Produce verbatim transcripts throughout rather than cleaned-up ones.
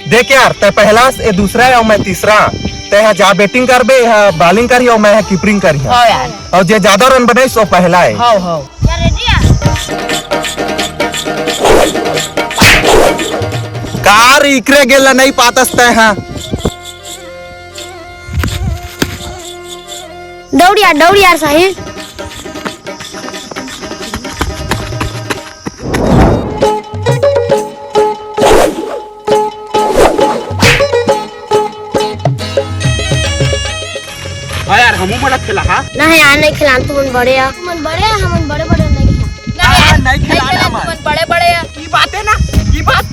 देख यार, तै पहला, ये दूसरा है और मैं तीसरा। तै हा जा batting करबे, हा bowling करिया और मैं हा keeping करिया। हाँ यार। और जे ज्यादा run बनाइस, वो पहला है। हाँ, हाँ। कार इकरे गेला नहीं पातस तै हा। दौड़ यार, दौड़ यार साहिल। हाँ यार, हमू मोला खेला हा। ना है यार, नहीं खिलान, तुमन बड़े आ। तुमन बड़े आ, हमन बड़े बड़े नहीं खिलान। ना यार, नहीं खिलान हमन। तुमन बड़े बड़े आ। ई बात है ना, ई बात।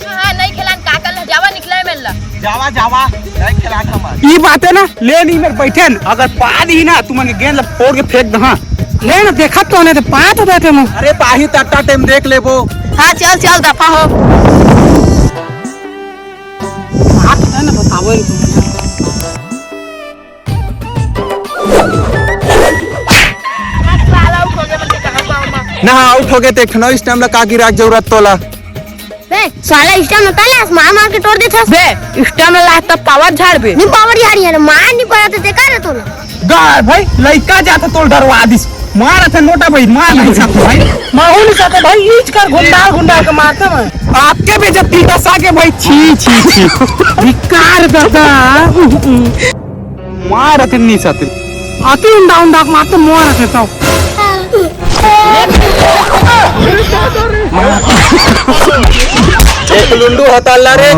हाँ, नहीं खिलान, काकल जावा निकले मेला। जावा, जावा, नहीं खिलान हमन। ई बात है ना, ले नहीं मेर बैठे न, अगर पा दी ना, तुमन के गेंद ला फोड़ के फेंक दहा। ले ना, देखत तो नहीं तो पा तो देते मो। अरे पाही तट्टा time देख लेबो। हाँ, चल, चल, दफा हो। बात है ना, बताओ ही तुम। ना, out हो गए ते, ठनो stump ला का गिरा के जरूरत तोला। बे, साला stump न ताले आस मार मार के तोड़ देथस। बे, stump ला तब power झाड़ बे। नहीं power झाड़ी है, मार नहीं पड़ा तो देखा रे तोला। गाय भाई, लइका जात तोल डरवा दिस। मार थे नोटा भाई, मार नहीं सकते भाई। माहौल नहीं सकते भाई, यूज कर गुंडा गुंडा के मारते मैं। आपके बेइज्जती दसा के भाई, छी, छी, छी। धिक्कार दादा। मार थे नहीं सकते। आती उंडा उंडा के मारते मार थे तो। एक लुंडू हताला रे।